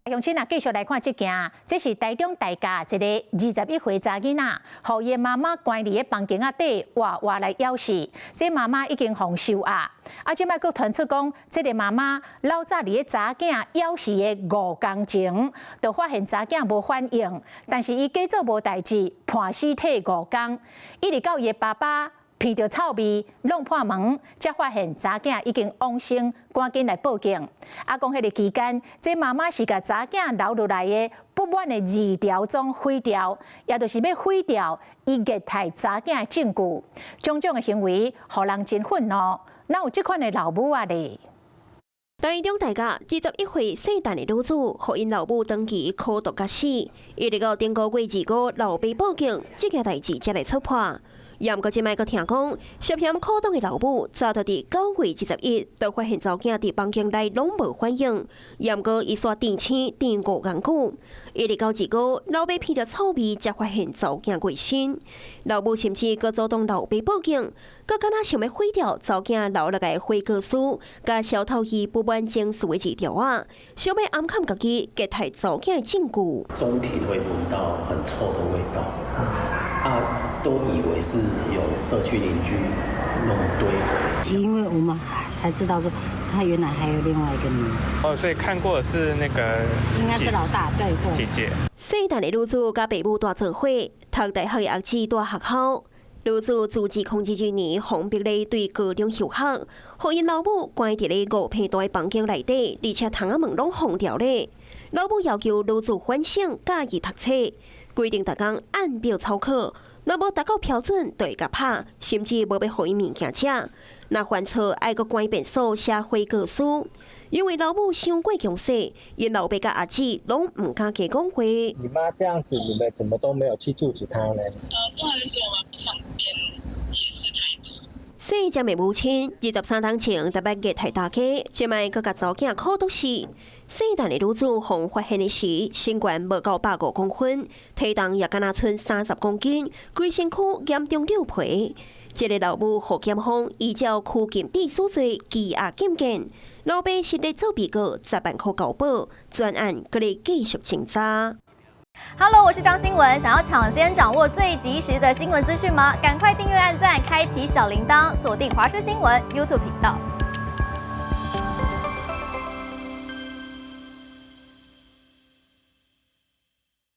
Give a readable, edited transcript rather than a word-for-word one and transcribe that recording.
鄉親啊，繼續來看這件，這是台中大甲一个21歲查囡仔，予伊媽媽關佇咧房間仔底，活活來枵死。這媽媽已經予收押，啊，這擺閣傳出講，這个媽媽老早佇咧查囝枵死的5工前，就發現查囝無反應，但是伊假做無代誌，判死體5工，一直到伊的爸爸鼻著臭味，弄破門，才發現查囝已經往生，趕緊來報警。啊，講彼个期間，這媽媽是共查囝留落來的不滿的字條總毀掉，也就是欲毀掉伊虐待查囝的證據。種種的行為，予人真憤怒。哪有這款的老母啊咧？台中大甲21歲姓陳的女子，予𪜶老母長期苦毒共死，一直到頂個月25，老爸報警，這件代誌才來戳破。毋過這擺閣聽講，涉嫌苦毒的老母，早就佇9月21，就發現查某囝佇房間內攏無反應。毋過伊煞釘青釘5工久，一直到25，老爸鼻著臭味，才發現查某囝過身。老母甚至閣阻擋老爸報警，閣敢若想欲毀掉查某囝留落來悔過書，共消透伊不滿情緒的字條仔，想欲掩藏家己虐待查某囝的證據。中庭會聞到很臭的味道，啊，都以為是有社區鄰居弄堆肥，因為我們才知道說他原來還有另外一個女兒。哦，所以看過的是那個應該是老大，對對。姐姐。姓陳的女子佮爸母蹛做伙，讀大學的阿姊蹛學校。女子自2022年予逼咧對高中休學，予𪜶老母關佇咧5坪大的房間內底，而且窗仔門攏封牢咧。老母要求女子反省，教伊讀冊，規定逐工按表操課。若無達到標準，就會共拍，甚至無欲予伊物件食。若犯錯，愛閣關便所寫悔過書。因為老母傷過強勢，𪜶老爸佮阿姊攏毋敢加講話。你媽這樣子，你們怎麼都沒有去阻止她呢？不好意思，我們不方便解釋太多。姓張的母親23冬前特捌虐待大家，這擺閣共查某囝苦毒死。姓陳的女子予發現的時，身懸無夠150公分，體重也敢若賰30公斤，規身軀嚴重裘皮。這个老母予檢方依照拘禁致死罪羈押禁見，老爸是咧做被告，10萬箍交保，全案閣咧繼續偵查。 Hello，我是張新聞，想要搶先掌握最及時的新聞資訊嗎？趕快訂閱、按讚、開啟小鈴鐺，鎖定華視新聞 YouTube 頻道。